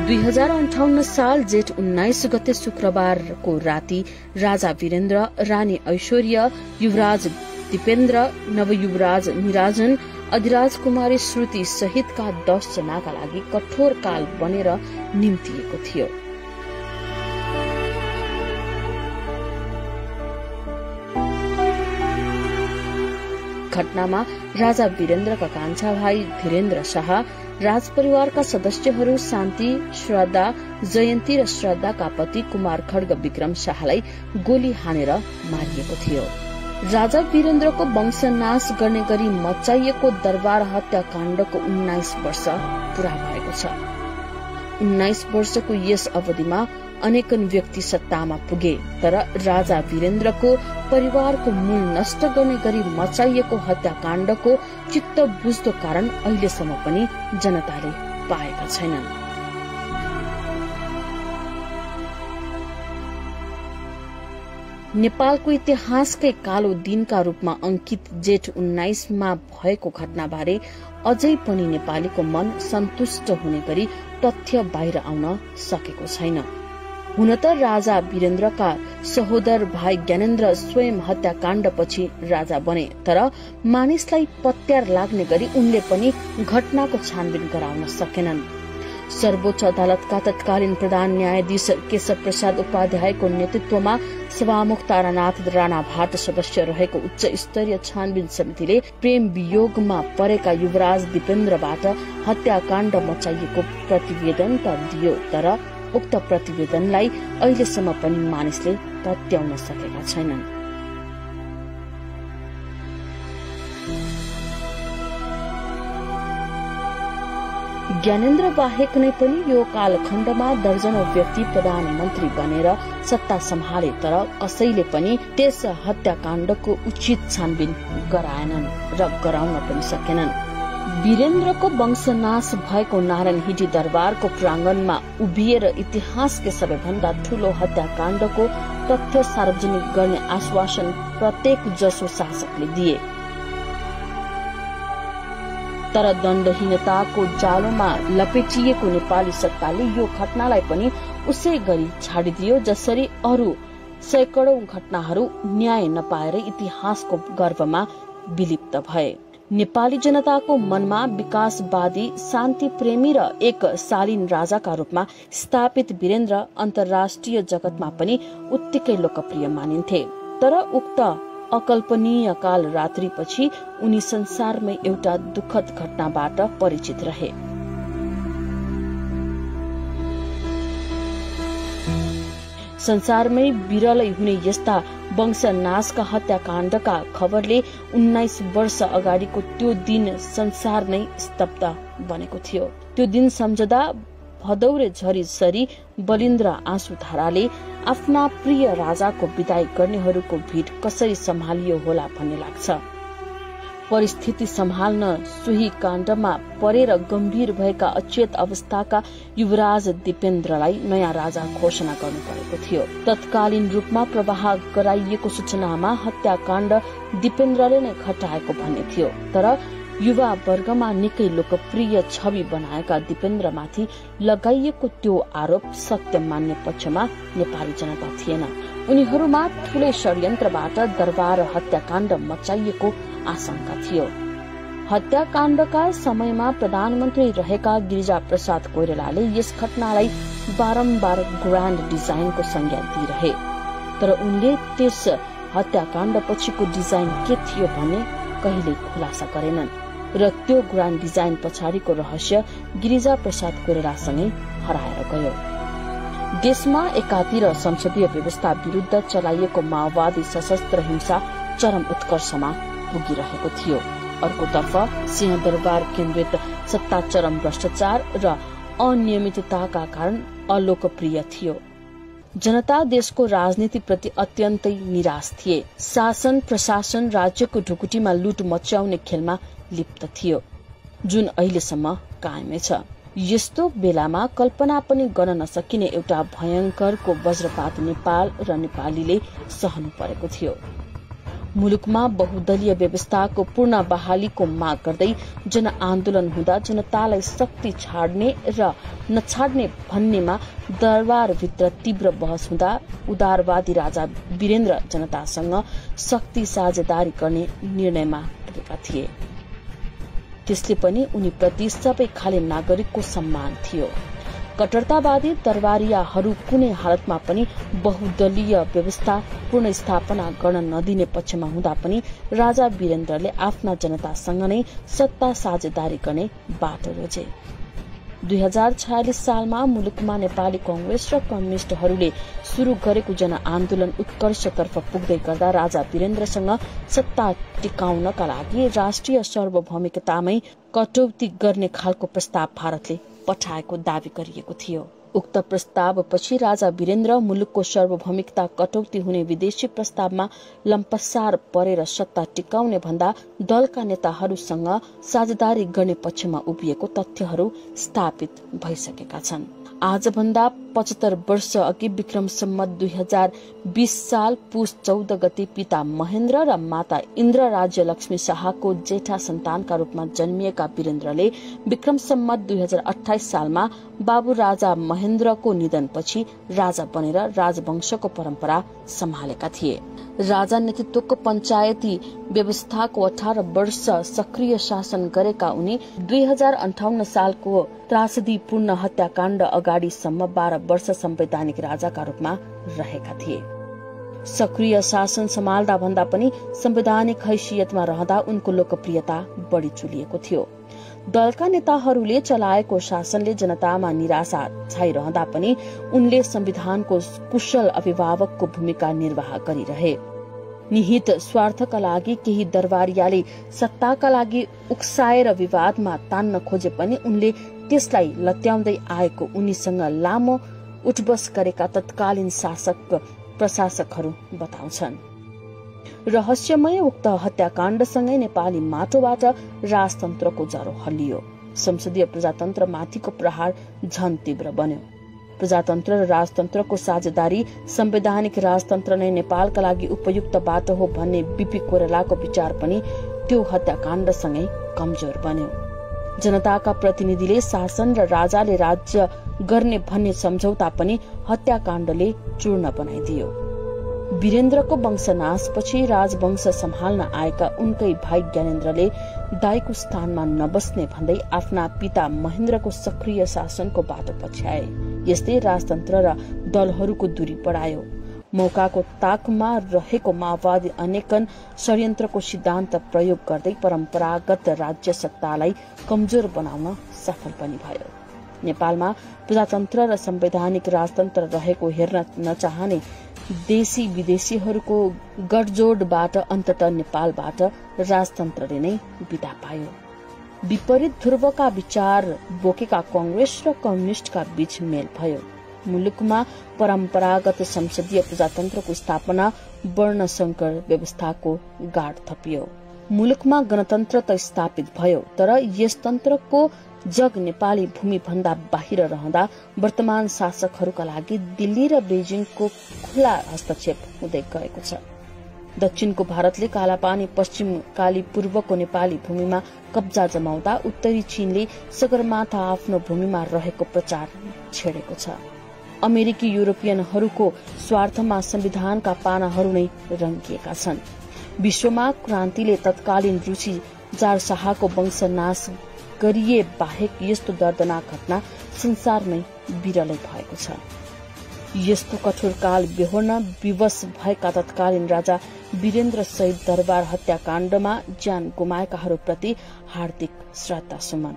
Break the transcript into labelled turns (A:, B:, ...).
A: 2058 साल जेठ 19 गते शुक्रबारको राति राजा वीरेन्द्र, रानी ऐश्वर्या, युवराज दीपेन्द्र, नवयुवराज निराजन, अधिराज कुमारी श्रुति सहितका 10 जनाका लागि कठोर काल बनेर निम्तिएको थियो। घटनामा राजा वीरेन्द्रका कान्छा भाइ धीरेन्द्र शाह, राजपरिवारका सदस्यहरू शान्ति, श्रद्धा, जयन्ती र श्रद्धाका पति कुमार खड्ग विक्रम शाहलाई गोली हानेर मारिएको थियो। राजा वीरेन्द्रको वंशनाश गर्ने गरी मचाइएको दरबार हत्याकाण्डको 19 वर्ष पूरा भएको छ। 19 वर्षको यस अवधिमा अनेकन व्यक्ति सत्तामा पुगे, तर राजा वीरेन्द्रको परिवारको मूल नष्ट गर्ने गरी मचाइएको हत्याकाण्डको चित्त बुझ्दो कारण अहिलेसम्म पनि जनताले पाएका छैनन्। नेपालको इतिहासकै कालो दिनका रूपमा अंकित जेठ 19 मा भएको घटनाबारे अझै पनि नेपालीको मन सन्तुष्ट हुने गरी तथ्य बाहिर आउन सकेको छैन। हुन त राजा वीरेन्द्रका सहोदर भाइ ज्ञानेन्द्र स्वयं हत्याकाण्डपछि राजा बने, तर मानिसलाई पत्यार लाग्ने गरी उनले पनि घटनाको छानबिन गराउन सकेनन्। सर्वोच्च अदालतका तत्कालीन प्रधान न्यायाधीश केशव प्रसाद उपाध्यायको नेतृत्वमा सभामुख तारानाथ राणाभाट सदस्य रहेको उच्च स्तरीय छानबिन समितिले प्रेम वियोगमा परेका युवराज दीपेन्द्रबाट हत्याकाण्ड मचाइएको प्रतिवेदन त दियो, तर उक्त प्रतिवेदनलाई अहिलेसम्म पनि मानिसले पत्याउन सकेका छैनन्। ज्ञानेन्द्र बाहेक नै पनि यो कालखण्डमा दर्जनौं व्यक्ति प्रधानमन्त्री बनेर सत्ता सम्हाले, तर कसैले पनि त्यस हत्याकाण्डको उचित छानबिन गराएनन् र गराउन पनि सकेनन्। वीरेन्द्रको वंशनाश भएको नारायण हिटी दरबारको प्रांगणमा उभिएर इतिहासकै सबैभन्दा ठूलो हत्याकाण्डको तथ्य सार्वजनिक गर्ने आश्वासन प्रत्येक जसो शासकले दिए, तर दण्डहीनताको जालोमा लपेटिएको नेपाली सत्ताले यो घटनालाई पनि उसै गरी छाडिदियो जसरी अरू सैकडौं घटनाहरू न्याय नपाएर इतिहासको गर्भमा विलिप्त भए। नेपाली जनताको मनमा विकासवादी, शान्ति प्रेमी र एक शालीन राजाका रूपमा स्थापित वीरेन्द्र अन्तर्राष्ट्रिय जगतमा पनि उत्तिकै लोकप्रिय मानिन्थे, तर उक्त अकल्पनीय काल रात्रिपछि उनी संसारमै एउटा दुखद घटनाबाट परिचित रहे। संसारमै विरलै हुने यस्ता वंशनाशका हत्याकाण्डका खबरले 19 वर्ष अगाडिको त्यो दिन संसार नै स्तब्ध बनेको थियो। त्यो दिन सम्झदा भदौरे झरी सरी बलिन्द्र आँसुधाराले आफ्ना प्रिय राजाको विदाई गर्नेहरूको भीड कसरी सम्हालियो होला भन्ने लाग्छ। परिस्थिति सम्हाल्न सोही काण्डमा परेर गम्भीर भएका अचेत अवस्थाका युवराज दीपेन्द्रलाई नयाँ राजा घोषणा गर्नु परेको थियो। तत्कालीन रूपमा प्रवाह गराइएको सूचनामा हत्याकाण्ड दीपेन्द्रले नै घटाएको भन्ने थियो, तर युवा वर्गमा निकै लोकप्रिय छवि बनाएका दीपेन्द्रमाथि लगाइएको त्यो आरोप सत्य मान्ने पक्षमा नेपाली जनता थिएन। उनीहरूमा ठूलै षड्यन्त्रबाट दरबार हत्याकाण्ड मचाइएको आशंका थियो। हत्याकाण्डका समयमा प्रधानमन्त्री रहेका गिरिजा प्रसाद कोइरालाले यस घटनालाई बारम्बार ग्रान्ड डिजाइनको संज्ञा दिइरहे, तर उनले त्यस हत्याकाण्ड पछिको डिजाइन के थियो भन्ने कहिले खुलासा गरेनन् र त्यो ग्रान्ड डिजाइन पछाडिको रहस्य गिरिजा प्रसाद कोइरालासँगै हराएर गयो। देशमा एकातिर संसदीय व्यवस्था विरुद्ध चलाइएको माओवादी सशस्त्र हिंसा चरम उत्कर्षमा पुगिरहेको थियो, अर्कोतर्फ सिंहदरबार केन्द्रित सत्ता चरम भ्रष्टाचार र अनियमितताका कारण अलोकप्रिय थियो। जनता देशको राजनीतिप्रति अत्यन्तै निराश थिए। शासन प्रशासन राज्यको ढुकुटीमा लुट मच्याउने खेलमा लिप्त थियो, जुन अहिलेसम्म कायमै छ। यस्तो बेलामा कल्पना पनि गर्न नसकिने एउटा भयंकरको वज्रपात नेपाल र नेपालीले सहनु परेको थियो। मुलुकमा बहुदलीय व्यवस्थाको पूर्ण बहालीको माग गर्दै जनआन्दोलन हुँदा जनतालाई शक्ति छाड्ने र नछाड्ने भन्नेमा दरबारभित्र तीव्र बहस हुँदा उदारवादी राजा वीरेन्द्र जनतासँग शक्ति साझेदारी गर्ने निर्णयमा पुगेका थिए। त्यसले पनि उनीप्रति सबै खाले नागरिकको सम्मान थियो। कट्टरतावादी दरबारियाहरू कुनै हालतमा पनि बहुदलीय व्यवस्था पुनर्स्थापना गर्न नदिने पक्षमा हुँदा पनि राजा वीरेन्द्रले आफ्ना जनतासँग नै सत्ता साझेदारी गर्ने बाटो रोजे। 2046 सालमा मुलुकमा नेपाली कांग्रेस र कम्युनिष्टहरूले शुरू गरेको जनआन्दोलन उत्कर्षतर्फ पुग्दै गर्दा राजा वीरेन्द्रसँग सत्ता टिकाउनका लागि राष्ट्रिय सार्वभौमिकतामै कटौती गर्ने खालको प्रस्ताव भारतले पठाएको दावी गरिएको थियो। उक्त प्रस्तावपछि राजा वीरेन्द्र मुलुकको सार्वभौमिकता कटौती हुने विदेशी प्रस्तावमा लम्पसार परेर सत्ता टिकाउने भन्दा दलका नेताहरूसँग साझेदारी गर्ने पक्षमा उभिएको तथ्यहरू स्थापित भइसकेका छन्। आजभन्दा 75 वर्ष अघि विक्रम सम्वत 2020 साल पुष 14 गते पिता महेन्द्र र माता इन्द्र राज्य लक्ष्मी शाहको जेठा सन्तानका रूपमा जन्मिएका वीरेन्द्रले विक्रम सम्वत 2028 सालमा बाबु राजा महेन्द्रको निधनपछि राजा बनेर राजवंशको परम्परा सम्हालेका थिए। राजा नेतृत्वको पञ्चायती व्यवस्थाको 18 वर्ष सक्रिय शासन गरेका उनी 2058 सालको त्रासदीपूर्ण हत्याकाण्ड अगाडिसम्म 12 वर्ष संवैधानिक राजाका रूपमा रहेका थिए। सक्रिय शासन सम्हाल्दा भन्दा पनि संवैधानिक हैसियतमा रहँदा उनको लोकप्रियता बढ़ी चुलिएको थियो। दलका नेताहरूले चलाएको शासनले जनतामा निराशा छाइरहँदा पनि उनले संविधानको कुशल अभिभावकको भूमिका निर्वाह गरिरहे। निहित स्वार्थका लागि केही दरबारियाले सत्ताका लागि उक्साएर विवादमा तान्न खोजे पनि उनले त्यसलाई लत्याउँदै आएको उनीसँग लामो उठबस गरेका तत्कालीन शासक प्रशासकहरू बताउँछन्। रहस्यमय उक्त हत्याकाण्डसँगै नेपाली माटोबाट राजतन्त्रको जरो हल्लियो। संसदीय प्रजातन्त्र माथिको प्रहार झन तीव्र बन्यो। प्रजातन्त्र र राजतन्त्रको साझेदारी संवैधानिक राजतन्त्र नै नेपालका लागि उपयुक्त बाटो हो भन्ने बीपी कोइरालाको विचार पनि त्यो हत्याकाण्डसँगै कमजोर बन्यो। जनताका प्रतिनिधिले शासन र राजाले राज्य गर्ने भन्ने सम्झौता पनि हत्याकाण्डले चूर्ण बनाइदियो। वीरेन्द्रको वंशनाशपछि राजवंश सम्हाल्न आएका उनकै भाइ ज्ञानेन्द्रले दाइको स्थानमा नबस्ने भन्दै आफ्ना पिता महेन्द्रको सक्रिय शासनको बाटो पछ्याए। यस्तै राजतन्त्र र दलहरूको दूरी बढायो। मौकाको ताकमा रहेको माओवादी अनेकन षड्यन्त्रको सिद्धान्त प्रयोग गर्दै परम्परागत राज्य सत्तालाई कमजोर बनाउन सफल पनि भयो। नेपालमा प्रजातन्त्र र संवैधानिक राजतन्त्र रहेको हेर्न नचाहने देशी विदेशीहरूको गठजोडबाट अन्ततः नेपालबाट राजतन्त्रले नै बिदा पायो। विपरीत ध्रुवका विचार बोकेका कांग्रेस र कम्युनिष्टका बीच मेल भयो। मुलुकमा परम्परागत संसदीय प्रजातन्त्रको स्थापना वर्णसंकर व्यवस्थाको गाड थपियो। मुलुकमा गणतन्त्र त स्थापित भयो, तर यस तन्त्रको जग नेपाली भूमि भन्दा बाहिर रहँदा वर्तमान शासकहरूका लागि दिल्ली र बेजिङको खुला हस्तक्षेप हुँदै गएको छ। दक्षिणको भारतले कालापानी, पश्चिम काली पूर्वको नेपाली भूमिमा कब्जा जमाउँदा उत्तरी चीनले सगरमाथा आफ्नो भूमिमा रहेको प्रचार छेडेको छ। अमेरिकी युरोपियनहरूको स्वार्थमा संविधानका पानाहरू नै रंगिएका छन्। विश्वमा क्रान्तिले तत्कालीन रुसी जार शाहको वंशनाश गरिए बाहेक यस्तो दर्दनाक घटना संसारमै विरलै भएको छ। यस्तो कठोर काल बेहोर्न विवश भएका तत्कालीन राजा वीरेन्द्र सहित दरबार हत्याकाण्डमा ज्यान गुमाएकाहरूप्रति हार्दिक श्रद्धा सुमन।